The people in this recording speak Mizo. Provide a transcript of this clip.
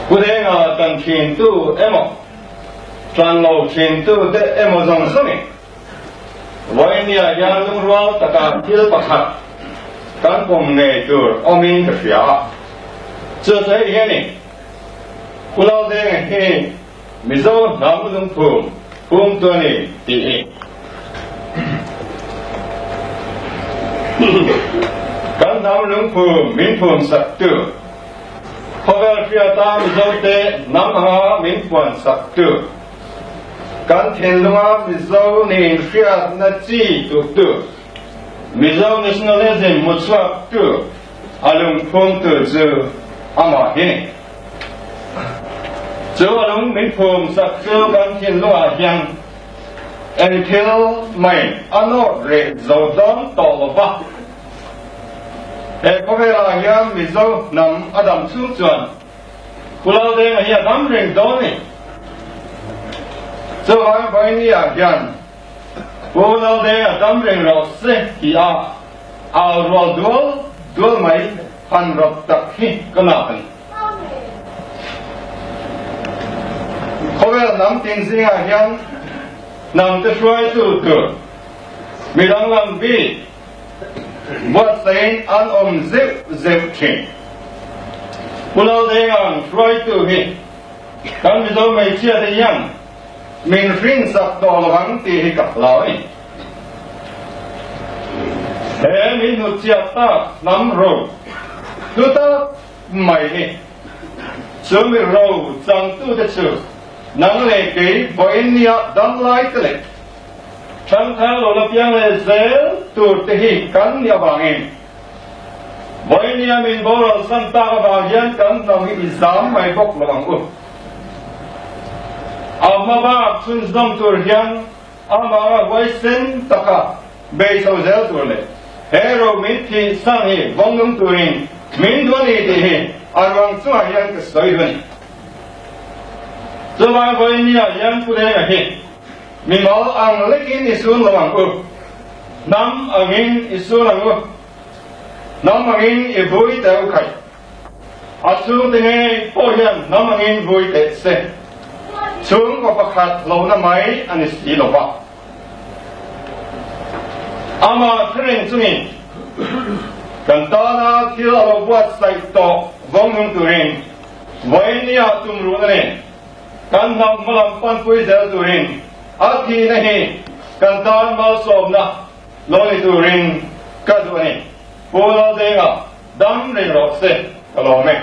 Pu Denga tan thintu emaw, tan lo thintu te emaw zawng zawngin Vawinia hian lungrual taka thil pakhat kan pawm ngei tur awmin ka hria a. Chu chu hei hian i Pu Laldenga hi Mizo hnam lungphum phum tu a ni tih hi. Kan hnam lungphum min phum sak tu, khawvel hriata Mizote hnam anga min puan sak tu, Kan thinlunga Mizo nih hriatna chi tuktu, Mizo nationalism hmuchhuaktu, a lungphumtu chu amah hi ni. Chu a lung min phum sak chu kan thinlungah hian eng thil mai a nawt reh zo dawn tawh lo va. He khawvelah hian Mizo hnam a dam chhung chuan Pulau Denga hi a dam reng dawn ni. Chuvang Vawinia hian Pulau Denga dam reng rawh se tih a au rual dual dual mai han rawt tak hi ka nak a ni. Khawvel hnam tin zingah hian hnam te hruaitu tur mi danglam bik Buatsain an awm zeuh zeuh thin. Pu Laldenga'n hruaitu hi kan Mizo hmeichhia te hian min hrinsak tawh lo ang tih hi ka hlau a ni. He min hnutchhiat tak hnam ro hlu tak mai hi chu mi ro changtute chu nang leh kei vawiin nia damlai te leh Ṭhangthar lo la piang leh zel tur te hi kan nih avangin Vawinia min boral san tak avang hian kan hnam hi i zam mai bawk lo ang u. A hma bak chhunzawm tur hian amah a huaisen taka bei chho zel tur leh he ro min thih san hi vawngnung turin min duh a ni tih hi a ruang chungah hian ka sawi duh a ni. Chuvang Vawinia hian Pu Denga hi Mimal ang lekin i sun lo ang u. Hnam angin i sun ang u. Hnam angin i vui teh u khaih. A chhungte ngei pawh hian hnam angin vui teh se. Chhungkaw pakhat hlauhna mai a ni si lo va. Amah thureng chungin kan tana thil a lo buatsaih tawh vawngnung turin vawinia tumruhna nen Kan hnam hmalam panpui zel turin a thihna hi kan tan malsawmna lo ni turin ka duh a ni. Pu Laldenga dam reng rawh se ka lawm e.